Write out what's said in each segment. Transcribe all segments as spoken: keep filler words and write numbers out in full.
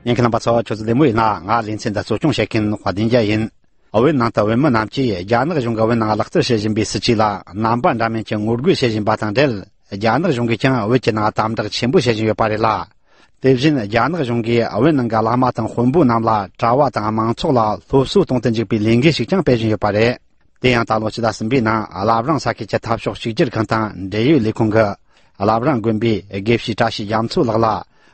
ཉན་མཁན་རྣམ་པ་ཚོ་ཁྱོད་ཚོ་བདེ་མོ་ཡིན་ན། ང་ལེ་ཚན་འདི་གཙོ་སྐྱོང་བྱེད་མཁན་དཔལ་ལྡན་རྒྱལ་ཡིན། ཨུ་ཡོན་ནང་དུ་བོད་མི་རྣམས་ཀྱིས་རྒྱ་ནག་གཞུང་གིས་བོད་ནང་ལག་བསྟར་བྱེད་བཞིན་པའི་སྲིད་བྱུས་ལ་རྣམ་པ་འདྲ་མིན་གྱི་ངོ་རྒོལ་བྱེད་བཞིན་པ་དང་འབྲེལ། རྒྱ་ནག་གཞུང་གིས་ཀྱང་བོད་ཀྱི་ནང་དམ་དྲག་ཆེན་པོ་བྱེད་བཞིན་ཡོད་པ་རེད་ལ། དེ་བཞིན་རྒྱ་ནག་གཞུང་གིས་བོད་ནང་གི་བླ་མ་དང་དཔོན་པོ་རྣམས་ལ་གྲྭ་བ་དང་མང་ཚོགས་ལ་སློབ་གསོ་གཏོང་དུ་འཇུག་པའི་ལས་འགུལ་ཞིག་ཀྱང་སྤེལ་བཞིན་ཡོད་པ་རེད། དེ་ཡང་ད་ལོ་ཕྱི་ཟླ་གསུམ་པའི་ནང་བླ་བྲང་ས་ཁུལ་གྱི་འཐབ་ཕྱོགས་གཅིག་གྱུར་ཁང་དང་འབྲེལ་ཡོད་ལས་ཁུངས་ཀྱིས་བླ་བྲང་དགོན་པའི་དགེ་བཤེས་བཀྲ་ཤིས་རྒྱ་མཚོ་ལགས་ལ་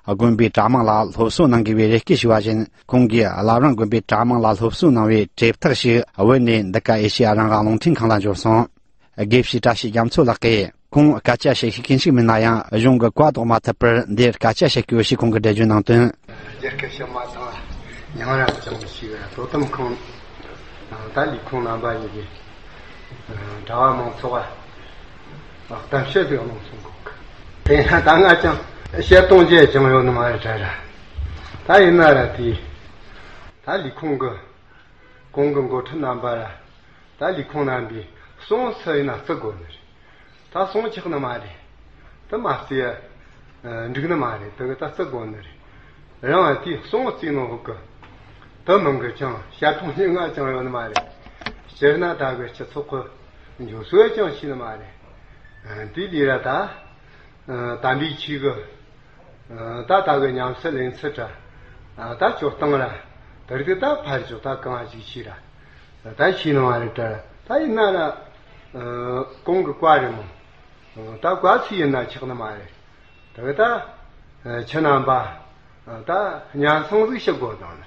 དགོན་པའི་གྲྭ་མང་ལ་སློབ་གསོ་གནང་དགོས་པའི་རེ་སྐུལ་ཞུས་པ་བཞིན། ཁོང་གིས་བླ་བྲང་དགོན་པའི་གྲྭ་མང་ལ་སློབ་གསོ་གནང་བའི་གྲོས་ཐག་ཞིག་བོད་ནས་འདི་ག་ཨེ་ཤེ་ཡ་རང་དབང་རླུང་འཕྲིན་ཁང་ལ་འབྱོར་སོང་། དགེ་བཤེས་བཀྲ་ཤིས་རྒྱ་མཚོ་ལགས་ཀྱིས་ཁོང་སྐད་ཆ་བཤད་ཤེས་མཁན་ཞིག་མིན་ན་ཡང་། གཞུང་གི་བཀའ་ལྡོག་མ་ཐུབ་པར་འདིར་སྐད་ཆ་བཤད་དགོས་ཞེས་ཁོང་གིས་འགྲེལ་བརྗོད་གནང་དོན། རྒྱལ་ཁབ་ཕྱི་མ་དང་ཉང་ར་ཅང་ཞིག་དོ་དམ་ཁང་ད་ལས་ཁུངས་རྣམ་པ་གཉིས་ཀྱིས་གྲྭ་བ་མང་ཚོགས་ལ་གཏམ་བཤད་ཟིག་གནང་སོང་གོ། དེ་ན་ད་ང་ཅང་བཤད་གཏོང་རྒྱུ་ཅང་ཡོད་ནི་མ་རེད་དྲ་ར། ད་ཡིན་ན་ར་དེ་ད་ལས་ཁུངས་ཀྱི་གོང་གི་འགོ་ཁྲིད་རྣམ་པ་ར། ད་ལས་ཁུངས་རྣམ་པས་གསུང་སུ་ཡིན་ན་བརྩི་དགོས་ནི་རེད། ད་གསུང་ཆགས་ནི་མ་རེད། དེ་མ་བརྩིས་འགྲིག་ནི་མ་རེད། དེ་གི་ད་བརྩི་དགོས་ནི་རེད། རང་ང་དེའི་གསུང་བརྩིས་ནོ་ཧུག་གི། དེ་མིན་གི་ཅང་བཤད་གཏོང་ཉེ་ང་ཅང་ཡོད་ནི་མ་རེད། སྤྱིར་ན་ད་གི་སྤྱི་ཚོགས་གི་འགྱོ་སོ་ཡ་ཅང་ཤེས་ནི་མ་རེད། དེ་ལས་ར་ད་དམ་པའི་ཆོས་གི་ད་ད་གི་ཉམས་སད་ལེན་ཚུལ་དྲ། ད་སྤྱོད་སྟངས་ར། དེ་རིགས་ད་ཕར་ཞོག་ད་གང་ཞིག་ཤེས་ར། ད་ཤེས་ནི་མ་རེད་དྲ། ད་ཡིན་ན་ར་གོང་གི་བཀའ་རེད་མོ། ད་བཀའ་ཚིག་ཡིན་ན་ཆགས་ནི་མ་རེད། དེ་ད་ཁྱེད་རྣམ་པ་ད་སྙན་སེང་ཟིག་ཞུ་དགོས་དང་ནི།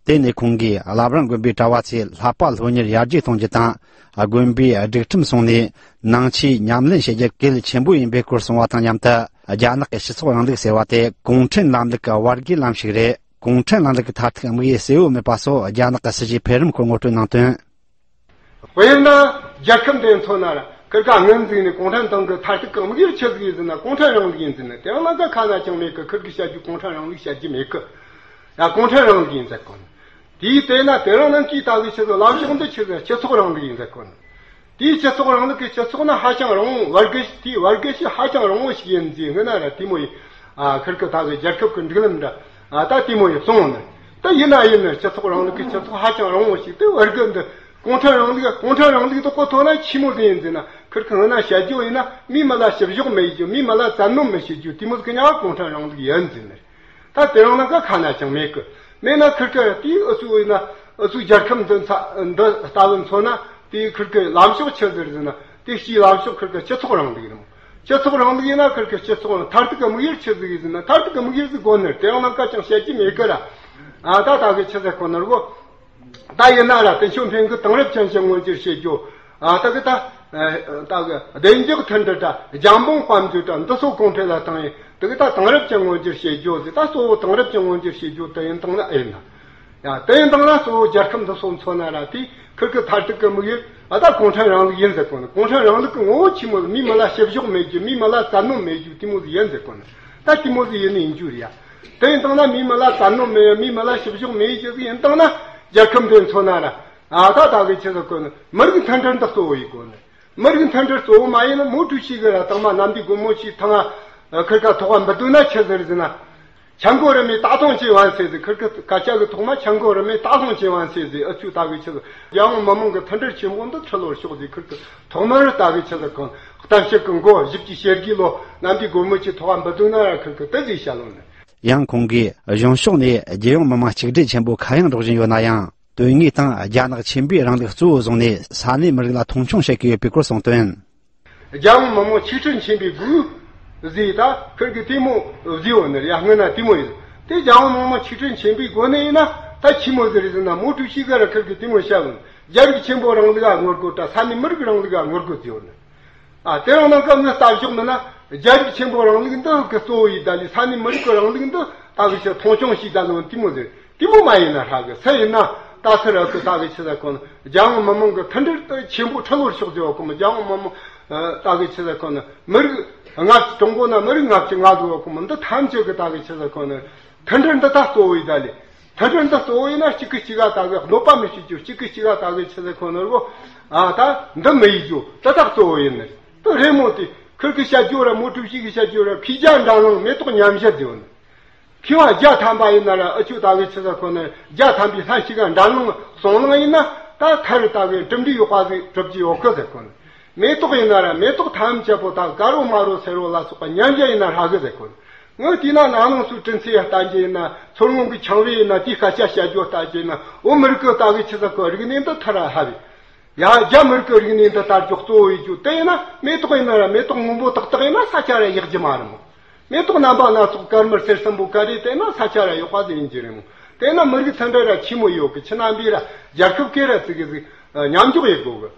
དེ་ནས་ཁོང་གིས་བླ་བྲང་དགོན་པའི་གྲྭ་བ་ཚོས་བསླབ་པ་སློབ་གཉེར་ཡར་རྒྱས་གཏོང་རྒྱུ་དང་། དགོན་པའི་སྒྲིག་ཁྲིམས་སྲུང་ནས་ནང་ཆོས་ཉམས་ལེན་བྱེད་རྒྱུ་གལ་ཆེན་པོ་ཡིན་པའི་སྐོར་གསུངས་པ་དང་མཉམ་དུ། རྒྱ་ནག་གི་སྤྱི་ཚོགས་རིང་ལུགས་ཟེར་བ་དེ་གུང་ཁྲན་ལམ་ལུགས་ཀྱི་བར་བརྒལ་ལམ་ཞིག་རེད། གུང་ཁྲན་ལམ་ལུགས་ཀྱི་མཐར་ཐུག་དམིགས་ཡུལ་གསལ་བོ་མེད་པ་སོགས་རྒྱ་ནག་གི་སྲིད་ཇུས་འཕེལ་རིམ་སྐོར་ངོ་སྤྲོད་གནང་དོན། དཔེར་ན། རྒྱལ་ཁབ་འདི་མཚོན་ན་ར་ཁིར་ཀ་ངན་འཛིན་ནས་གུང་ཁྲན་ཏང་གི་མཐར་ཐུག་གི་དམིགས་ཡུལ་ཆི་ཟིག་ཡིན་ཟེར་ན་གུང་ཁྲན་རིང་ལུགས་ཡིན་ཟེར་ནས། དེ་རིང་ནངས་ཀ་ཁ་ན་ཅང་མེད་གི། ཁིར་གི་བཤད་རྒྱུ་གུང་ཁྲན་རིང་ལུགས་བཤད་རྒྱུ་མེད་གི། ཡ་གུང་ཁྲན་རིང་ལུགས་ཡིན་ཟེར་གོ་ནི། དེའི་དེ་ན་དེ་རིང་ནངས་ཀྱི་ད་གི་ཆི་ཟིག་ལམ་ཕྱོགས་འདི་ཆི་ཟིག་སྤྱི་ཚོགས་རིང་ལུགས་ཡིན་ཟེར་གོ་ནི། དེའི་སྤྱི་ཚོགས་རིང་ལུགས་ཀྱི་སྤྱི་ཚོགས་ནི་ཧ་ཅང་རིང་བོ། བར་བརྒལ་དེའི་བར་བརྒལ་ཞིག་ཧ་ཅང་རིང་བོ་ཞིག་ཡིན་ཟེར་ངི་ན་ར་དེ་མོ་ཡིན། ཨ་ཁིར་ཀི་ད་གི་རྒྱལ་ཁབ་ཀྱི་སྒྲིག་ལམ་འདྲ་ཨ་ད་དེ་མོ་ཡིན་གསུངས་ནི། ད་ཡིན་ན་ཡིན་ནི་སྤྱི་ཚོགས་རིང་ལུགས་ཀྱི་སྤྱི་ཚོགས་ཧ་ཅང་རིང་བོ་ཞིག་དེ་བར་བརྒལ་འདི་གུང་ཁྲན་རིང་ལུགས། གུང་ཁྲན་རིང་ལུགས་དེ་གོ་ཐོག་ན་ཆི་མོ་ཟིག་ཡིན་ཟེར་ན། ཁིར་ཀི་ངི་ན་བཤད་རྒྱུ་ཡིན་ན་མིའི་མི་ལ་བཤུ་གཞོག་མེད་རྒྱུ། མིའི་མི་ལ་བཙན་གནོན་མི་བྱེད་རྒྱུ་དེ་མོ་ཟིག་གི་ཉག་གུང་ཁྲན་རིང་ལུགས་ཡིན་ཟེར་ནི། ད་དེ་རིང་ནངས་ཀ་ཁ་ན་ཅང་མེད་གི། མེད་ན་ཁིར་ཀི་དེའི་ཨུ་ཚུགས་ཡིན་ན་ཨུ་ཚུགས་རྒྱལ་ཁབ་འདི་ཚ་འདི་ལྟ་བུ་མཚོན་ན་དེའི་ཁིར་ཀི་ལམ་ཕྱོགས་ཆི་ཟིག་ཟེར་ན། དེ་སྤྱིའི་ལམ་ཕྱོགས་ཁིར་ཀི་སྤྱི་ཚོགས་རིང་ལུགས་ཡིན་མོ། སྤྱི་ཚོགས་རིང་ལུགས་ཡིན་ན་ཁིར་ཀི་སྤྱི་ཚོགས་མཐར་ཐུག་གི་དམིགས་ཡུལ་ཆི་ཟིག་ཡིན་ཟེར་ན། མཐར་ཐུག་གི་དམིགས་ཡུལ་ཟིག་དགོས་ནི། དེ་རིང་ནངས་ཀ་ཅང་བཤད་རྒྱུ་མེད་གི་ར། ཨ་ད་ད་གི་ཆི་ཟེར་གོ་ནི་རེད་གོ། ད་ཡིན་ན་ར་ཏེང་ཞའོ་ཕིང་གི་དེང་རབས་ཅན་ཞིག་མངོན་འགྱུར་བྱེད་རྒྱུ། ཨ་ད་གི་ད་ཨ་ད་གི་བདེ་འཇགས་མཐུན་སྒྲིལ་དྲ་རྒྱང་འབུང་དཔལ་འབྱོར་དྲ་འདི་ཚོ་གོང་འཕེལ་ལ་བཏང་ཡིན། ད་གི་ད་དེང་རབས་ཅན་མངོན་འགྱུར་བྱེད་རྒྱུ་ཟེར། ད་གཙོ་བོ་དེང་རབས་ཅན་མངོན་འགྱུར་བྱེད་རྒྱུ་དེ་ཡིན་བཏང་ན་ཨེ་ཡིན་ན། ཡ་དེ་ཡིན་བཏང་ན་གཙོ་བོ་རྒྱལ་ཁབ་འདི་ཚོ་མཚོན་ན་ར་དེ་ཁིར་ཀི་མཐར་ཐུག་གི་དམིགས་ཡུལ་ཨ་ད་གུང་ཁྲན་རིང་ལུགས་ཡིན་ཟེར་གོ་ནི། གུང་ཁྲན་རིང་ལུགས་ཀྱི་ངོ་བོ་ཆི་མོ་ཟིག་མིའི་མི་ལ་བཤུ་གཞོག་མེད་རྒྱུ། མིའི་མི་ལ་བཙན་གནོན་མེད་རྒྱུ་དེ་མོ་ཟིག་ཡིན་ཟེར་གོ་ནི། ད་དེ་མོ་ཟིག་ཡིན་ནི་ཡིན་རྒྱུ་རེད་ཡ། དེ་ཡིན་བཏང་ན་མིའི་མི་ལ་བཙན་གནོན་མེད། མིའི་མི་ལ་བཤུ་གཞོག་མེད་རྒྱུ་ཟིག་ཡིན་བཏང་ན་རྒྱལ་ཁབ་འདི་མཚོན་ན་ར་ཨ་ད་ད་གི་ཆི་ཟེར་གོ་ནི། མི་རིགས་མཐུན་སྒྲིལ་འདི་གཙོ་བོ་ཡིན་དགོས་ནི། མི་རིགས་མཐུན་སྒྲིལ་གཙོ་བོ་མ་ཡིན་ན། མའོ་ཀྲུའུ་ཞི་གི་ར་དང་མ་གནམ་བདེ་སྒོ་མོ་ཆེའི་ཐང་ང་ཁིར་ཀ་ཐོག་ག་འབུད་དུས་ན་ཆི་ཟེར་ཟེར་ན། 全国人民大同千万岁 ཟེར། ཁིར་ཀི་སྐད་ཆ་གི་ཐོག་མ་全国人民大同千万岁 ཟེར། ཨུ་ཚུགས་ད་གི་ཆི་ཟེར། རྒྱལ་ཡོངས་མི་མང་གི་མཐུན་སྒྲིལ་ཆེན་པོ་འདི་ཁྲི་ལོར་ཤོག་ཟེར། ཁིར་ཀི་ཐོག་མར་ད་གི་ཆི་ཟེར་གོ་ནི། གཏམ་བཤད་གི་མགོ་བཞི་བཅུ་ཞེ་དགུའི་ལོ་གནམ་བདེ་སྒོ་མོ་ཆེའི་ཐོག་ག་འབུད་དུས་ན་ར་ཁིར་ཀི་དེ་ཟིག་བཤད་ལོ་ནི། ཡང་ཁོང་གིས་གཞུང་ཕྱོགས་ནས་རྒྱལ་ཡོངས་མི་མང་གཅིག་སྒྲིལ་ཆེན་པོ་ཁ་གཡང་སྒྲོག་བཞིན་ཡོད་ན་ཡང་། དོན་དངོས་སྟེང་རྒྱ་ནག་ཆེན་པོའི་རིང་ལུགས་གཙོ་བོ་བཟུང་ནས་ས་གནས་མི་རིགས་ལ་མཐོང་ཆུང་བྱེད་ཀྱི་ཡོད་པའི་སྐོར་གསུངས་དོན། རྒྱལ་ཡོངས་མི་མང་ཆིག་ཁྲི་མཁྱེན་པའི་སྒོ་ཟེར། ད་ཁིར་གི་དེ་མོ་ཟེར་བ་ནི་ཡ་སྔོན་ན་དེ་མོ་ཡིན། དེ་རྒྱལ་ཡོངས་མི་མང་ཆིག་ཁྲི་མཁྱེན་པའི་སྒོ་ནས་ཡིན་ན་ད་ཆི་མོ་ཟེར་ཟེར་ན། མའོ་ཀྲུའུ་ཞི་ག་ར་ཁིར་གི་དེ་མོ་བཤད་བ་ནི། རྒྱ་རིགས་ཆེན་པོ་རིང་ལུགས་ལ་ངོ་རྒོལ་དྲ་ས་གནས་མི་རིགས་རིང་ལུགས་ལ་ངོ་རྒོལ་ཟེར་བ་ནི། ཨ་དེ་རིང་ནངས་ཀ་ངས་ལྟ་ཞོག་མིན་ན་རྒྱ་རིགས་ཆེན་པོ་རིང་ལུགས་འདི་གི་གཙོ་བོ་ཡིན་ད་ལི། ས་གནས་མི་རིགས་ཀྱི་རིང་ལུགས་འདི་ད་གི་ཆི་མཐོང་ཆུང་བྱས་ད་ལོ་དེ་མོ་ཟེར། དེ་མོ་མ་ཡིན་ན་ཧྲ་གི་སུ་ཡིན་ན་ད་སུ་ར་གི་ད་གི་ཆི་ཟེར་གོ་ནི། རྒྱལ་ཡོངས་མི་མང་གི་མཐུན་སྒྲིལ་དེ་ཆེན་པོ་ཁྲི་ལོར་ཤོག་ཟེར་བ་གོ་མི། རྒྱལ་ཡོངས་མི་མང་ད་གི་ཆི་ཟེར་གོ་ནི། མི་རིགས་ལྔ་བཅུ། ཀྲུང་གོ་ན་མི་རིགས་ལྔ་བཅུ་ང་ཟེར་བ་གོ་མི། འདི་ཐམས་ཅད་གི་ད་གི་ཆི་ཟེར་གོ་ནི། མཐུན་སྒྲིལ་འདི་ད་གཙོ་བོ་ཡིན་ད་ལི། མཐུན་སྒྲིལ་འདི་གཙོ་བོ་ཡིན་ན་གཅིག་གིས་གཅིག་ག་ད་གི་གནོད་པ་མི་བྱེད་རྒྱུ། གཅིག་གིས་གཅིག་ག་ད་གི་ཆི་ཟེར་གོ་ནི་རེད་གོ། ཨ་ད་འདི་མི་ཡིན་རྒྱུ་འདི་ད་གཙོ་བོ་ཡིན་ནི་རེད། དེ་རེད་མོ། དེ་ཁིར་གི་བཤད་རྒྱུ་ར་མའོ་ཀྲུའུ་ཞི་གི་བཤད་རྒྱུ་ར་མཁས་བརྒྱ་འགྲན་གླེང་མེ་ཏོག་མཉམ་བཞད་ཟེར་བ་ནི། མཁས་པ་བརྒྱ་ཐམ་པ་ཡིན་ན་ར་ཨ་ཆུ་ད་གི་ཆི་ཟེར་ཁོ་ན་བརྒྱ་ཐམ་པའི་ལྷན་ཞིག་ག་འགྲན་གླེང་གསུང་གླེང་ཡིན་ན་ད་མཐར་ད་གི་གྲུབ་འབྲས་ཡོད་པ་ཟིག་གྲུབ་ཀྱི་ཡོད་གི་ཟེར་ཁོ་ན། མེ་ཏོག་ཡིན་ན་ར་མེ་ཏོག་ཐམས་ཅད་པོ་ད་དཀར་རོ་དམར་རོ་སེར་རོ་ལ་སོགས་པ་མཉམ་གཞག་ཡིན་ན་ཧྲ་གི་ཟེར་ཁོ་ན། ངས་དེས་ན་ནང་ལོགས་སུ་དྲིན་ཚེ་ཡ་ལྟ་རྒྱུ་ཡིན་ན་མཚོ་སྔོན་གི་ཆང་བས་ཡིན་ན་དེའི་སྐད་ཆ་བཤད་རྒྱུ་ལྟ་རྒྱུ་ཡིན་ན་འོ་མི་རིགས་གི་ད་གི་ཆི་ཟེར་ཁོ་རིག་གནས་འདི་མཐར་ཧ་བས། ཡ་རྒྱ་མི་རིགས་ཀྱི་རིག་གནས་འདི་དར་རྒྱུ་གཙོ་བོ་ཡིན་རྒྱུ་དེ་ཡིན་ན་མེ་ཏོག་ཡིན་ན་ར་མེ་ཏོག་སྔོན་པོ་ཏག་ཏག་ཡིན་ན་ས་ཆ་ར་ཡག་རྒྱུ་མ་རེད་མོ། མེ་ཏོག་རྣམ་པ་སྣ་ཚོགས་དཀར་དམར་སེར་སྲིན་པོ་ག་རེ་བལྟས་ན་ས་ཆ་ར་ཡག་པ་ཟིག་ཡིན་རྒྱུ་རེད་མོ། དེ་ན་མི་རིགས་མཐུན་སྒྲིལ་ར་ཆེ་མོ་ཡོད་གི་ཕྱི་ནང་པའི་ར་རྒྱལ་ཁབ་ཀྱི་ར་ཙི་གི་ཟིག་མཉམ་འཇོག་ཡེད་དགོ་གི།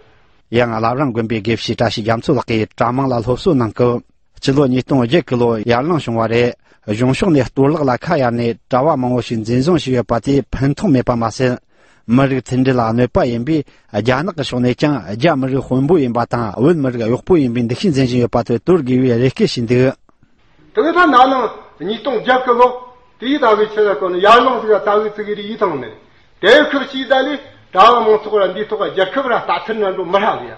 ཡང་བླ་བྲང་དགོན་པའི་དགེ་བཤེས་བཀྲ་ཤིས་རྒྱ་མཚོ་ལགས་ཀྱིས་གྲྭ་མང་ལ་སློབ་གསོ་གནང་སྐབས། སྤྱི་ལོ་ཉིས་སྟོང་བརྒྱད་གི་ལོ་ཡར་ལངས་བྱུང་བ་རེད། གཞུང་ཕྱོགས་ནས་གཏོར་བརླག་ལ་ཁ་གཡར་ནས་གྲྭ་བ་མང་བོ་ཞིག་འཛིན་བཟུང་བྱས་ཡོད་པ་དེ་ཕན་ཐོགས་མེད་པ་མ་ཟད། མི་རིགས་མཐུན་སྒྲིལ་ལ་གནོད་པ་ཡིན་པས། རྒྱ་ནག་གི་ཕྱོགས་ནས་ཀྱང་རྒྱ་མི་རིགས་དཔོན་པོ་ཡིན་པ་དང་བོད་མི་རིགས་གཡོག་པོ་ཡིན་པའི་འདུ་ཤེས་འཛིན་བཞིན་ཡོད་པ་དེ་དོར་དགོས་པའི་རེ་སྐུལ་བྱས་འདུག། དེ་ད་ན་ནིང་ཉིས་སྟོང་བརྒྱད་གི་ལོ་དེའི་ད་གི་ཆི་ཟེར་གོ་ནི་ཡར་ལངས་ཟིག་ད་གི་ཙི་གི་རི་ཡིད་ཐང་ནས་དེ་ཁག་ཅིག་ད་ལས་གྲྭ་བ་མང་ཚོགས་ར་འདིའི་ཐོག་རྒྱལ་ཁབ་ར་ལྟ་ཚུལ་ནང་འགྲོ་མི་ཧྲ་གི་ཡ།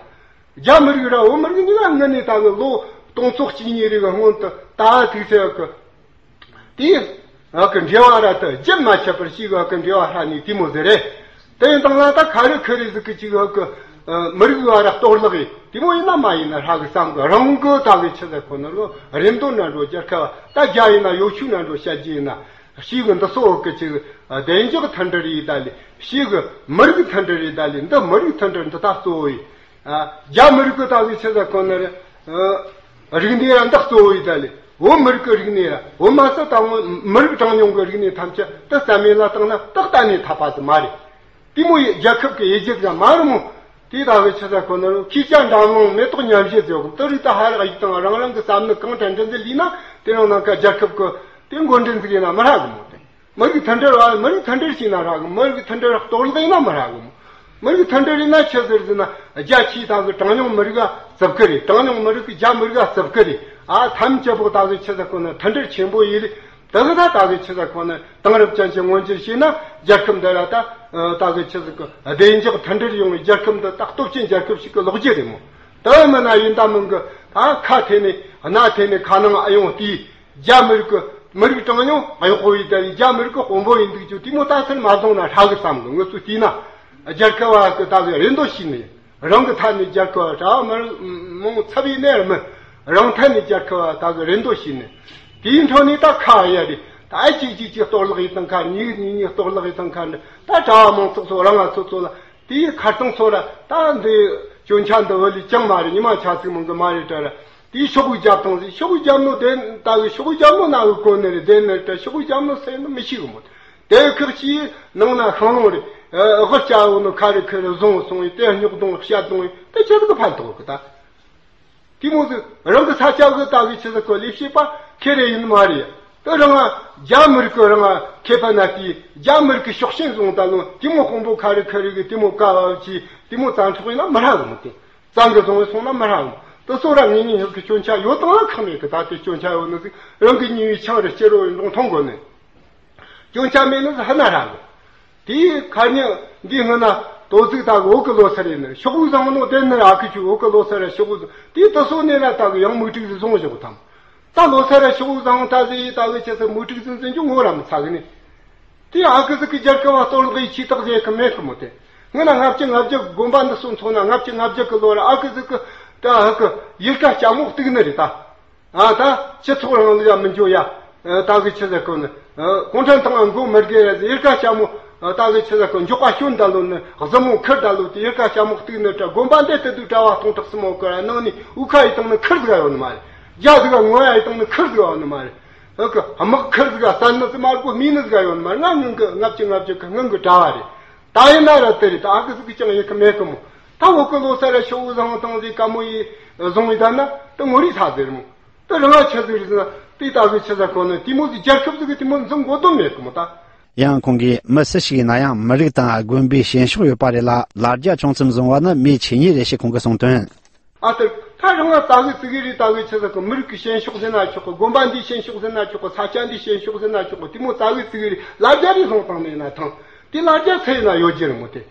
རྒྱ་མི་རིགས་ར་བོད་མི་རིགས་གཉིས་ཀ་སྔོན་ནས་ད་གི་ལོ་སྟོང་ཚོ་གཅིག་གཉིས་རིགས་སྔོན་དུ་ད་ཐུག་ཚེ་གི། དེ་ཡང་གི་འབྲེལ་བ་ར་དུ་རྒྱུན་མ་ཆད་པར་ཞིག་གི་འབྲེལ་བ་ཧྲ་ནས་དེ་མོ་ཟེར་རེད། དེ་ཡིན་དང་ལ་ད་ཁ་རི་ཁ་རི་ཟིག་གི་ཅིག་གི་མི་རིགས་བ་ར་གཏོར་བརླག་ཡིན་དེ་མོ་ཡིན་ན་མ་ཡིན་ན་ཧྲ་གི་བསམ་གི་རང་གི་ད་གི་ཆི་ཟེར་ཁོ་ན་རོ་རེ་འདོད་ན་འགྲོ་རྒྱལ་ཁབ་ད་རྒྱ་ཡིན་ན་ཡོ་ཆུ་ན་འགྲོ་བཤད་རྒྱུ་ཡིན་ན་ཞིག་གི་འདི་སོ་གི་ཅིག་བདེ་འཇགས་མཐུན་སྒྲིལ་ཡིན་ད་ལི་ཞིག་གི་མི་རིགས་མཐུན་སྒྲིལ་ཡིན་ད་ལི་འདི་མི་རིགས་མཐུན་སྒྲིལ་འདི་ད་གཙོ་བོ་ཡིན། རྒྱ་མི་རིགས་ཀྱི་ད་གི་ཆི་ཟེར་ཁོ་ན་རེད། རིག་གནས་ར་འདི་གཙོ་བོ་ཡིན་ད་ལི་བོད་མི་རིགས་ཀྱི་རིག་གནས་ར་བོད་མ་ཟད་ད་བོད་མི་རིགས་གྲངས་ཉུང་གི་རིག་གནས་ཐམས་ཅད་དུ་རྩ་མེད་ལ་བཏང་ན་ཏག་ཏག་ནས་ཐབས་པ་ཟིག་མ་རེད། དེ་མོ་ཡི་རྒྱལ་ཁབ་ཀྱི་ཡེ་རྒྱུ་ཟིག་མ་རེད་མོ། དེ་ད་གི་ཆི་ཟེར་ཁོ་ན་རེད་ཁྱི་སྐྱག་འགྲམ་ལོང་མེ་ཏོག་མཉམ་བཞད་ཟེར་གོ་དེ་རིགས་ད་ཧ་རག་ཡིག་དང་རང་རང་གི་བསམ་ནི་གང་དྲན་དྲན་ཟིག་ལས་ན་དེ་རང་ནང་ཀ་རྒྱལ་ཁབ་ཀྱི་དེ་འགོ་འདྲེན་ཟིག་ཡིན་ན་མི་ཧྲ་གི་མོ་དེ། མི་རིགས་མཐུན་སྒྲིལ་བ་མི་རིགས་མཐུན་སྒྲིལ་བྱས་ན་ཧྲ་གི་མི་རིགས་མཐུན་སྒྲིལ་གཏོར་བརླག་ཡིན་ན་མི་ཧྲ་གི་མོ། མི་རིགས་མཐུན་སྒྲིལ་ཡིན་ན་ཆི་ཟེར་ཟེར་ན་རྒྱ་ཆེའི་ད་གི་གྲངས་ཉུང་མི་རིགས་ག་བཙུབ་གི་རེད། གྲངས་ཉུང་མི་རིགས་གི་རྒྱ་མི་རིགས་ག་བཙུབ་གི་རེད། ཨ་ཐམས་ཅད་པོ་ད་གི་ཆི་ཟེར་ཁོ་ན་མཐུན་སྒྲིལ་ཆེན་པོ་ཡིན་ལེ། ད་གི་ད་ད་གི་ཆི་ཟེར་ཁོ་ན་དེང་རབས་ཅན་གྱི་མངོན་འགྱུར་བྱས་ན་རྒྱལ་ཁབ་འདི་ལ་ད་ད་གི་ཆི་ཟེར་ཁོ་བདེ་འཇགས་མཐུན་སྒྲིལ་ཡོང་བའི་རྒྱལ་ཁབ་འདི་ད་སྟོབས་ཆེན་རྒྱལ་ཁབ་ཞིག་གི་ལོག་རྒྱུ་རེད་མོ། ད་མིན་ན་ཡིན་ད་མིན་གི་ད་ཁ་ཐེ་ནས་སྣ་ཐེ་ནས་ཁ་ནང་ཨ་ཡོང་དེའི། རྒྱ་མི་རིགས་ཀྱི་མི་རིགས་གྲངས་ཉུང་གཡོག་པོ་ཡིན་ད་རྒྱ་མི་རིགས་ཀྱི་དཔོན་པོ་ཡིན་འདུག་ཅུ་དེ་མོ་ད་ཚུར་མ་བཟུང་ན་ཧྲ་གི་བསམ་གི་ངུ་ཚོ་བལྟས་ན། རྒྱལ་ཁབ་བ་གི་ད་གི་རེ་འདོད་བྱས་ནས་རང་གི་ཐད་ནས་རྒྱལ་ཁབ་བ་གྲྭ་བ་མི་རིགས་མང་ཚབ་ཡིན་ནས་མི་རང་ཐད་ནས་རྒྱལ་ཁབ་བ་ད་གི་རེ་འདོད་བྱས་ནས་དེའི་འཕྲོ་ནས་ད་ཁ་ཡ་རེད། ད་གཅིག་གཅིག་གཅིག་གཏོར་བརླག་ཡིན་དང་ཁ་གཉིས་གཉིས་གཉིས་གཏོར་བརླག་ཡིན་དང་ཁ་འདྲ་ད་གྲྭ་བ་མང་ཚོགས་ཚོ་རང་ང་ཚོ་ཚོ་ལ་དེའི་ཁ་རྩང་ཚོ་ར་ད་འདི་སྐྱོན་ཆ་འདི་བོ་ལས་ཅང་མ་རེད། ཉི་མ་ཆ་ཚིག་མང་གི་མ་རེད་དྲ་ར། དེའི་ཤོག་གུ་རྒྱབ་དང་ཟིག་ཤོག་གུ་རྒྱབ་ནོ་དེ་ལྟ་གི་ཤོག་གུ་རྒྱབ་ནོ་ན་གི་གོ་ནི་རེད། དེ་ནི་ད་ཤོག་གུ་རྒྱབ་ནོ་སེ་ནི་མི་ཤེས་གི་མོད། དེ་ཁག་ཅིག་ནང་ན་ཤང་ལོང་རེད། ཨ་ཧོ་ལྕགས་འོ་ནོ་ཁ་རི་ཁི་རི་བཟུང་སོང་བས་དེ་རྙོག་གདོང་བཤད་གདོང་བས་དེ་ཆེ་ཟིག་ཕན་ཐོགས་གི་ད། དེ་མོ་ཟིག་རང་གི་ས་ཆ་གི་ལྟ་གི་ཆེ་ཟིག་གི་ལས་བྱེད་པ་ཁེ་རེ་ཡིན་མ་རེད། དེ་རང་རྒྱ་མི་རིགས་གི་རང་ཁེ་ཕན་ན་དེ་རྒྱ་མི་རིགས་གི་ཤོག་ཤེན་བཟུང་ད་ལོ་དེ་མོ་དཔོན་པོ་ཁ་རི་ཁི་རི་གི་དེ་མོ་ཀ་བ་ཅི་དེ་མོ་རྩ་འཕྲོག་ཡིན་ན་མི་ཧྲ་གི་མོ་དེ། གཙང་གི་བཟུང་བའི་སོང་ན་མི་ཧྲ་འོང་། དེ་སོ་ར་ངེས་ངེས་ཧུབ་ཀྱི་སྐྱོན་ཆ་ཡོད་དང་ལ་ཁག་མེད་གི། ད་དེ་སྐྱོན་ཆ་ཡོད་ནི་ཟིག་རང་གི་ཉེ་བའི་ཆང་རེ་སྐྱེ་རོ་ཡིན་རུང་མཐོང་དགོས་ནི། སྐྱོན་ཆ་མེད་ནི་ཟིག་ཧ་ན་ཧྲ་གི། དེའི་ཁ་ཉིན་འདི་སྔོན་ན་དོ་ཚིགས་ད་གི་བོད་གི་ལོ་སར་ཡིན་ནི་ཤོག་བུ་བཟང་ནོ་དེ་ནི་ར་ཁི་ཆུ་བོད་གི་ལོ་སར་ར་ཤོག་བུ་བཟང་དེའི་དེ་སོ་ནས་ལ་ད་གི་ཡང་མུ་ཏིག་ཟིག་བཟུང་བཞག་དང་། ད་ལོ་སར་ར་ཤོག་བུ་བཟང་ད་ཟིག་ད་གི་ཆེ་ས་མུ་ཏིག་ཟིག་འཛིན་རྒྱུ་ངོ་ར་མི་ཚ་གི་ནི། དེ་ཨ་ཁུ་ཟིག་གི་རྒྱལ་ཁབ་བ་གཏོར་བརླག་ཡི་ཆེ་རྟགས་ཟེར་གི་མེད་གི་མོ་དེ། ངི་ན་ལྔ་བཅུ་ང་བརྒྱད་གི་དགོན་པ་འདི་སོ་མཚོན་ན་ལྔ་བཅུ་ང་བརྒྱད་གི་ལོ་ར་ཨ་ཁུ་ཟིག་གི་ད་ཨ་ཁུ་ཡུལ་ཁ་ལྕམ་མོ་གཏུག་ནི་རེད་ད། ཨ་ད་སྤྱི་ཚོགས་རིང་ལུགས་ཡ་མི་འཇོ་ཡ། ད་གི་ཆི་ཟེར་གོ་ནི། གུང་ཁྲན་ཏང་མགོ་མི་སྒེར་ར་ཡུལ་ཁ་ལྕམ་མོ་ད་གི་ཆི་ཟེར་གོ་འཇོག་པ་སྐྱོན་ད་ལོ་ནི་གཟི་མོ་ཁུར་ད་ལོ་དེ་ཡུལ་ཁ་ལྕམ་མོ་གཏུག་ནི་ད་དགོན་པ་འདི་ལྟ་དུས་གྲྭ་བ་སྟོང་ཕྲག་གསུམ་མོ་གི་ར་ནང་ནས་དབུ་ཁ་ཡི་སྟེང་ནི་ཁུར་ཟིག་ཡོད་ནི་མ་རེད། རྒྱ་ཟིག་ངོ་ཡ་ཡི་སྟེང་ནི་ཁུར་ཟིག་ཡོད་ནི་མ་རེད། ཨ་ཁུ་དམག་ཁུར་ཟིག་ག་བསད་ནི་ཟིག་མ་རེད་གོ་རྨས་ནི་ཟིག་ག་ཡོད་ནི་མ་རེད། ང་ངང་གི་ལྔ་བཅུ་ང་བརྒྱད་གི་ངང་གི་གྲྭ་བ་རེད། ད་ཡིན་ན་ར་དེ་རེད། ད་ཨ་ཁུ་ཟིག་གི་ཅང་ཡི་གི་མེད་གི་མོ། ད་འོ་གི་ལོ་ས་ར་ཤོག་བུ་བཟང་བཏང་ཟིག་ཀ་མོ་ཡི་བཟུང་ཡི་ད་ན་ད་ངོ་རིས་ཚ་ཟེར་མོ། ད་རང་ང་ཆི་ཟིག་རེད་ཟེར་ན་དེ་ད་གི་ཆི་ཟེར་གོ་ནི་དེ་མོ་ཟིག་རྒྱལ་ཁབ་ཟིག་གི་དེ་མོ་འཛིན་དགོས་དོན་མེད་གི་མོ་ད། ཡང་ཁོང་གིས་མི་སུ་ཞིག་ཡིན་ན་ཡང་མི་རིགས་དང་དགོན་པའི་བྱེད་ཕྱོགས་ཡོད་པ་རེད་ལ་ལ་རྒྱ་ཅུང་ཙམ་བཟུང་བ་ནི་མིའི་ཆོས་ཉིད་རེད་ཞེས་ཁོང་གིས་གསུངས་དོན། ཨ་ཏི། ད་རང་ང་ད་གི་ཙི་གི་རི་ད་གི་ཆི་ཟེར་གི་མི་རིགས་ཀྱི་བྱེད་ཕྱོགས་ཟེར་ན་ཆོག་གི། དགོན་པ་འདིའི་བྱེད་ཕྱོགས་ཟེར་ན་ཆོག་གི། ས་ཆ་འདིའི་བྱེད་ཕྱོགས་ཟེར་ན་ཆོག་གི། དེ་མོ་ད་གི་ཙི་གི་རི་ལ་རྒྱ་རི་ལྷུང་བཏང་ནས་ན་ཐང་། དེ་ལ་རྒྱ་ཚད་ཡིན་ན་ཡོད་རྒྱུ་རེད་མོ་དེ།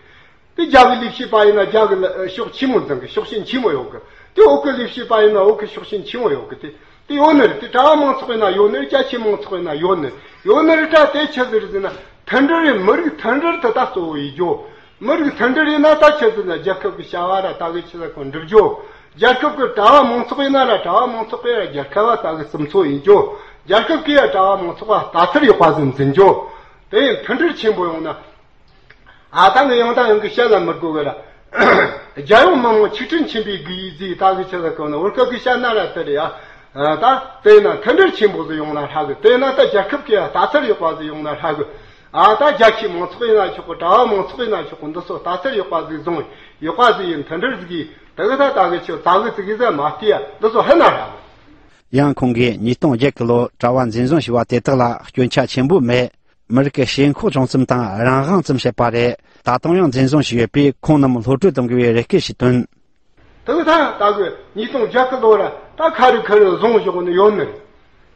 དེ་རྒྱ་གི་ལས་བྱེད་པ་ཡིན་ན་རྒྱ་གི་ལ་ཕྱོགས་ཆེན་མོ་འཛིན་གི་ཕྱོགས་ཞེན་ཆེན་མོ་ཡོད་གི། དེ་བོད་གི་ལས་བྱེད་པ་ཡིན་ན་བོད་གི་ཕྱོགས་ཞེན་ཆེན་མོ་ཡོད་གི། དེ་དེ་ཡོད་ནི་རེད། དེ་གྲྭ་བ་མང་ཚོགས་ཡིན་ན་ཡོད་ནི་རེད། རྒྱ་ཆེ་མང་ཚོགས་ཡིན་ན་ཡོད་ནི་རེད། ཡོད་ནི་རེད་དྲ། དེ་ཆི་ཟིག་རེད་ཟེར་ན། མཐུན་སྒྲིལ་རེད། མི་རིགས་མཐུན་སྒྲིལ་དེ་ད་གཙོ་བོ་ཡིན་རྒྱུ། མི་རིགས་མཐུན་སྒྲིལ་ཡིན་ན་ད་ཆི་ཟིག་ན་རྒྱལ་ཁབ་ཀྱི་བྱ་བ་ར་ད་གི་ཆི་ཟིག་གོ་འགྲུབ་རྒྱུ། རྒྱལ་ཁབ་ཀྱི་གྲྭ་བ་མང་ཚོགས་ཡིན་ན་ར་གྲྭ་བ་མང་ཚོགས་པས་ར་རྒྱལ་ཁབ་བ་ད་གི་སུམ་ཚོ་ཡིན་རྒྱུ། རྒྱལ་ཁབ་ཀྱི་ར་གྲྭ་བ་མང་ཚོགས་པ་ལྟ་ཚུལ་ཡག་པ་ཟིག་འཛིན་རྒྱུ། དེ་ཡིན་མཐུན་སྒྲིལ་ཆེན་པོ་ཡོང་ན། ཨ་ད་ངས་ཡང་དང་ཡང་གི་བཤད་ལ་མི་དགོས་གི་ར། རྒྱལ་ཡོངས་མི་དམངས་ཆིག་སྒྲིལ་ཆེན་པོའི་དགོས་ཡིག་ཟིག་ད་གི་ཆི་ཟིག་གོ་ན་བོད་སྐད་གི་བཤད་ན་ར་དེ་རེད་ཡ། ཨ་ད་དེ་ཡིན་ན་མཐུན་སྒྲིལ་ཆེན་པོ་ཟིག་ཡོང་ན་ཧྲ་གི། དེ་ཡིན་ན་ད་རྒྱལ་ཁབ་ཀྱི་ལྟ་ཚུལ་ཡག་པ་ཟིག་ཡོང་ན་ཧྲ་གི། ཨ་ད་རྒྱ་ཆེའི་མང་ཚོགས་ཡིན་ན་ཆོག་གི། གྲྭ་བ་མང་ཚོགས་ཡིན་ན་ཆོག་གི། འདི་ཚོ་ལྟ་ཚུལ་ཡག་པ་ཟིག་བཟུང་། ཡག་པ་ཟིག་ཡིན་མཐུན་སྒྲིལ་ཟིག་གིས་དེ་གི་ད་ད་གི་ཆི་ད་གི་ཙི་གི་ཟིག་མ་བལྟས་ཡ། འདི་ཚོ་ཧི་ན་ཧྲ་གི། ཡང་ཁོང་གིས་ཉིས་སྟོང་བརྒྱད་གི་ལོ་གྲྭ་བ་འཛིན་བཟུང་བྱས་པ་དེ་དག་ལ་སྐྱོན་ཆ་ཆེན་པོ་མེད། མི་རིགས་ཀྱི་ཞེན་ཁོག་ཅུང་ཙམ་དང་རང་དབང་ཙམ་བཤད་པ་རེད། ད་དུང་ཡང་འཛིན་བཟུང་བྱས་ཡོད་པས་ཁོང་རྣམས་གློད་བཀྲོལ་གཏོང་དགོས་པའི་རེ་སྐུལ་ཞུས་དོན། དེ་ད་ད་གི་ཉིས་སྟོང་བརྒྱད་གི་ལོ་ར་ད་ཁ་རི་ཁ་རི་བཟུང་བཞག་ནི་ཡོད་ནི་རེད།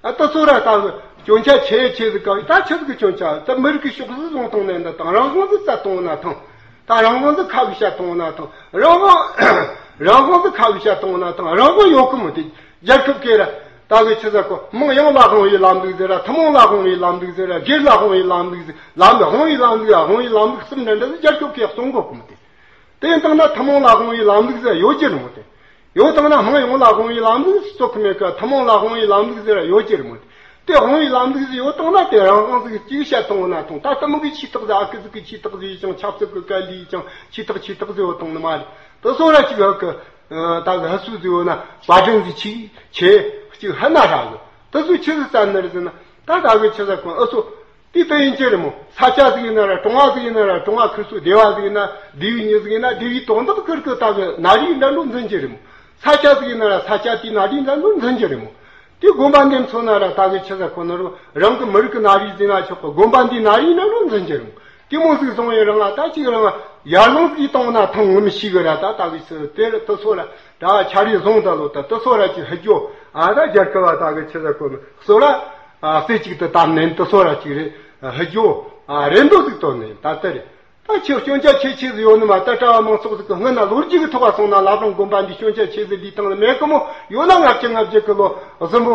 ཨ་ད་ཚོ་ར་ད་གི་སྐྱོན་ཆ་ཆེ་ཆེ་ཟིག་ག་ད་ཆི་ཟིག་གི་སྐྱོན་ཆ། ད་མི་རིགས་ཀྱི་ཕྱོགས་ཟིག་བཟུང་བཏང་ནས་འདི་དང་རང་དབང་ཟིག་རྩ་གཏོང་ན་ཐང་། ད་རང་དབང་ཟིག་ཁ་གི་བཤད་གཏོང་ན་ཐང་། རང་དབང་རང་དབང་ཟིག་ཁ་གི་བཤད་གཏོང་ན་ཐང་། རང་དབང་ཡོད་གི་མོ་དེ། རྒྱལ་ཁབ་ཀྱི་ར་ད་གི་ཆི་ཟེར་གོ། དམངས་ཡོངས་ལ་དབང་བའི་ལམ་ལུགས་ཟེར་ར། ཐུན་མོང་ལ་དབང་བའི་ལམ་ལུགས་ཟེར་ར། སྒེར་ལ་དབང་བའི་ལམ་ལུགས་ཟེར། ལམ་དབང་བའི་ལམ་ལུགས། དབང་བའི་ལམ་ལུགས་གསུམ་འདྲ་འདྲ་ཟིག་རྒྱལ་ཁབ་ཀྱིས་གསུང་གོ་གི་མོ་དེ། དེ་ཡིན་དང་ན་ཐུན་མོང་ལ་དབང་བའི་ལམ་ལུགས་ཟེར་ཡོད་ཀྱི་རེད་མོ་དེ། ཡོད་དང་ན་དམངས་ཡོངས་ལ་དབང་བའི་ལམ་ལུགས་ཟེར་གོ་མེད་ཀ། ཐུན་མོང་ལ་དབང་བའི་ལམ་ལུགས་ཟེར་ཡོད་ཀྱི་རེད་མོ་དེ། དེ་དབང་བའི་ལམ་ལུགས་ཟེར་ཡོད་དང་ན་དེ་རང་དབང་ཟིག་གཅིག་བཤད་གཏོང་ན་ཐང་། ད་ལྟ་མོ་གི་ཆེ་ཐག་ཟིག་ཨ་ཁུ་ཟིག་གི་ཆེ་ཐག་ཟིག་ཡིན་ཅང་ཆབ་སྲིད་གི་ག་ལི་ཡིན་ཅང་ཆེ་ཐག་ཆེ་ཐག་ཟིག་ཡོད་དང་ནི་མ་རེད། དེ་སོ་ར་ཅིག་ཨ་ཁུ། ད་གི་ཧ་སུ་ཟིག་ཡོད་ན་བ་དྲན་ཟིག་ཆེ་ཆེ་གཅིག་ཧ་ན་ཧྲ་གི། དེ་ཚོ་ཆི་ཟིག་བསམ་ནི་རེད་ཟེར་ན། ད་ད་གི་ཆི་ཟེར་གོ་ཨ་སོ། དེ་ལྟ་ཡིན་གྱི་རེད་མོ། ས་ཆ་ཟིག་ཡིན་ན་ར་གྲོང་བ་ཟིག་ཡིན་ན་ར། གྲོང་བ་ཁུལ་སོ་སྡེ་བ་ཟིག་ཡིན་ན། སྡེ་བའི་མྱི་ཟིག་ཡིན་ན་སྡེ་བའི་དོན་དག་ཁུར་གི་ད་གི་ན་རིགས་འདྲ་འགྲོ་འཛིན་གྱི་རེད་མོ། ས་ཆ་ཟིག་ཡིན་ན་ར་ས་ཆ་དེའི་ན་རིགས་འདྲ་འགྲོ་འཛིན་གྱི་རེད་མོ། དེ་དགོན་པ་འདི་མཚོན་ན་ར་ད་གི་ཆི་ཟེར་གོ་ནི་རུ་རང་གི་མི་རིགས་ཀྱི་ན་རིགས་ཟིན་ན་ཆོག་གི། དགོན་པ་འདིའི་ན་རིགས་འདྲ་འགྲོ་འཛིན་གྱི་རེད་མོ། དེ་མོ་ཟིག་བཟུང་བའི་རིང་ལ་ད་ཅིག་རང་ཡར་ལངས་ཟིག་གཏོང་ན་ཐང་ངོ་མི་ཤེས་གི་ར། ད་ད་གི་ཆི་དེ་ར་དེ་སོ་ར་ད་ཆ་རེ་བཟུང་ད་ལོ། ད་དེ་སོ་ར་ཅིག་ཧི་ཇོ། ཨ་ད་རྒྱལ་ཁབ་བ་ད་གི་ཆི་ཟེར་གོ་ནི་སོ་ར། ཨ་རྩེ་གཅིག་ཏུ་བཏབ་ནས་དེ་སོ་ར་ཅིག་རེད། ཧི་ཇོ། ཨ་རེ་འདོད་ཟིག་བཏོན་ནས་ད་དེ་རེད། ད་ཁྱོད་སྐྱོན་ཆ་ཆེ་ཆེ་ཟིག་ཡོད་ནི་མ། ད་གྲྭ་བ་མང་ཚོགས་ཟིག་གི་སྔོན་ན་ལོ་རྒྱུས་ཀྱི་ཐོག་ག་སོང་ན་བླ་བྲང་དགོན་པ་འདི་སྐྱོན་ཆ་ཆེ་ཟིག་ལུས་བཏང་ནི་མེད་གི་མོ། ཡོད་ན་ལྔ་བཅུ་ང་བརྒྱད་གི་ལོ་གཟིམ་བུ་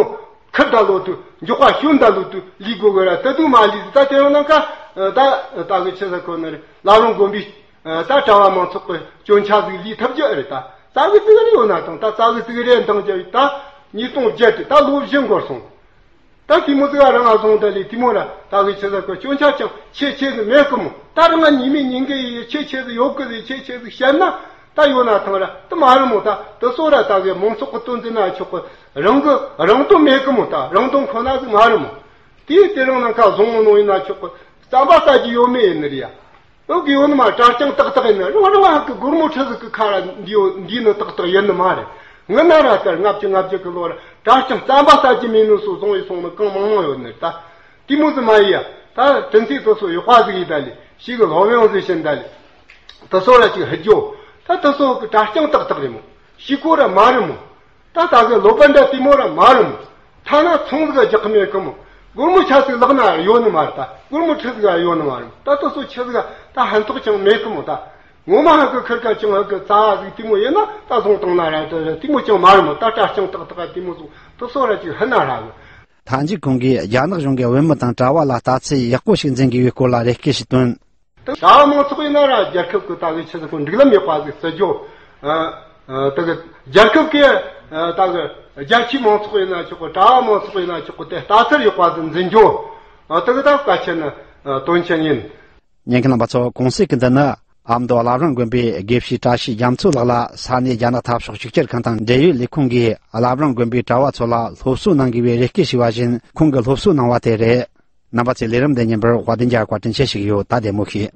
ཁུར་ད་ལོ་དུ་འཇོག་པ་ཤུན་ད་ལོ་དུ་ལུས་དགོས་གི་ར། ད་དུ་མ་ལུས་ཟིག་ད་དེ་ཡང་ནང་ཀ་ད་ད་གི་ཆི་ཟེར་གོ་ནི་རེད། བླ་བྲང་དགོན་པའི་ད་གྲྭ་བ་མང་ཚོགས་ཀྱི་སྐྱོན་ཆ་ཟིག་ལུས་ཐུབ་རྒྱུ་རེད། ད་རྩ་བའི་ཟིག་རེ་ཡོད་ན་དང་། ད་རྩ་བའི་ཟིག་རེ་འདང་རྒྱབ་ད་ཉིས་སྟོང་བརྒྱད་དུ་ད་ལོ་བཞི་འགོར་སོང་། ད་དེ་མོ་ཟིག་རང་ང་བཟུང་ད་ལས་དེ་མོ་ར་ད་གི་ཆི་ཟེར་གོ་སྐྱོན་ཆ་ཅང་ཆེ་ཆེ་ཟིག་མེད་གི་མོ། ད་རང་ང་ཉི་མའི་ཉིན་གི་ཡི་ཆེ་ཆེ་ཟིག་ཡོད་གི་ཟིག་ཆེ་ཆེ་ཟིག་བཤད་ན་ད་ཡོད་ན་ཐང་ར་དེ་མ་རེད་མོ། ད་དེ་སོ་ར་ད་གི་མང་ཚོགས་གི་དོན་འཛིན་ན་ཆོག་གི། རང་གི་རང་དོན་མེད་གི་མོ། ད་རང་དོན་ཁོ་ན་ཟིག་མ་རེད་མོ། དེ་དེ་རང་ནང་ཁ་བཟུང་ནོ་ཡིན་ན་ཆོག་གི། རྩམ་པ་ཟ་རྒྱུ་ཡོད་མེད་ཡིན་ནི་རེད་ཡ། ཨོ་གི་ཡོད་ནི་མ། གྲྭ་རྐྱང་ཏག་ཏག་ཡིན་ན་རང་རང་ཧ་གི་སྒོར་མོ་ཁྲི་ཟིག་གི་ཁ་ར་འདི་ཡོད་འདི་ནི་ཏག་ཏག་ཡིན་ནི་མ་རེད། ངི་ན་ར་ལྟར་ལྔ་བཅུ་ང་བརྒྱད་གི་ལོ་ར་གྲྭ་རྐྱང་རྩམ་པ་ཟ་རྒྱུ་མེད་ནི་སོ་བཟུང་ཡི་སོང་ནི་གང་མང་མང་ཡོད་ནི་རེད། ད་དེ་མོ་ཟིག་མ་ཡི་ཡ། ད་དྲིན་ཚིག་དེ་སོ་ཡོད་པ་ཟིག་ཡིན་ད་ལི་ཞིག་གི་སློབ་ཡོན་ཟིག་བྱིན་ད་ལི་དེ་སོ་ར་ཅིག་ཧི་ཇོ། ད་དེ་སོ་གི་གྲྭ་རྐྱང་ཏག་ཏག་རེད་མོ། ཤི་ཁོ་ར་མ་རེད་མོ། ད་ད་གི་ལོ་པ་འདྲ་དེ་མོ་ར་མ་རེད་མོ། ཐ་ན་ཚོང་ཟིག་རྒྱག་གི་མེད་གི་མོ། སྒོར་མོ་ཆ་ཟིག་ལག་ན་ཡོད་ནི་མ་རེད། ད་སྒོར་མོ་ཁྲི་ཟིག་ཡོད་ནི་མ་རེད། ད་དེ་སོ་ཆི་ཟིག་ད་ཕན་ཐོགས་ཅང་མེད་གི་མོ། ད་ངོ་མ་ཧ་གི་ཁིར་ཀ་ཅང་ཧ་གི་རྩ་བ་ཟིག་དེ་མོ་ཡིན་ན་ད་བཟུང་བཏང་ན་ར་དེ་དེ་མོ་ཅང་མ་རེད་མོ། ད་གྲྭ་རྐྱང་ཏག་ཏག་དེ་མོ་ཟིག་དེ་སོ་ར་ཅིག་ཧི་ན་ཧྲ་གི། མཐའ་མཇུག་ཁོང་གིས་རྒྱ་ནག་གཞུང་གིས་བོད་མི་དང་གྲྭ་བ་ལ་ལྟ་ཚུལ་ཡག་པོ་ཞིག་འཛིན་དགོས་པའི་སྐོར་ལ་རེ་སྐུལ་ཞུས་དོན། ད་མང་ཚོགས་ཡིན་ན་ར་རྒྱལ་ཁབ་ཀྱི་ད་གི་ཆི་ཟིག་གོ་འགྲིག་ལམ་ཡག་པ་ཟིག་བརྩི་རྒྱུ། ཨ་ཨ་ད་གི་རྒྱལ་ཁབ་ཀྱི་ཨ་ད་གི་རྒྱ་ཆེའི་མང་ཚོགས་ཡིན་ན་ཆོག་གི། གྲྭ་བ་མང་ཚོགས་ཡིན་ན་ཆོག་གི། དེ་ལྟ་ཚུལ་ཡག་པ་ཟིག་འཛིན་རྒྱུ། ཨ་ད་གི་ད་གལ་ཆེ་ན་ཨ་དོན་ཆེན་ཡིན། ཉན་མཁན་རྣམ་པ་ཚོ། གོང་གསལ་གྱི་འདི་ནི་ཨ་མདོ་བླ་བྲང་དགོན་པའི་དགེ་བཤེས་བཀྲ་ཤིས་རྒྱ་མཚོ་ལགས་ལ་ས་གནས་རྒྱ་ནག་འཐབ་ཕྱོགས་གཅིག་གྱུར་ཁང་དང་འབྲེལ་ཡོད་ལས་ཁུངས་ཀྱིས་བླ་བྲང་དགོན་པའི་གྲྭ་བ་ཚོ་ལ་སློབ་གསོ་གནང་དགོས་པའི་རེ་སྐུལ་ཞུས་པ་བཞིན་ཁོང་གིས་སློབ་གསོ་གནང་བ་དེ་རེད། རྣམ་པ་ཚོས་ལས་རིམ་འདི་ཉན་པར་དཔལ་ལྡན་རྒྱལ་བཀའ་དྲིན་ཆེ་ཞུ་གི་ཡོད། ད་བདེ་མོ་བྱོས།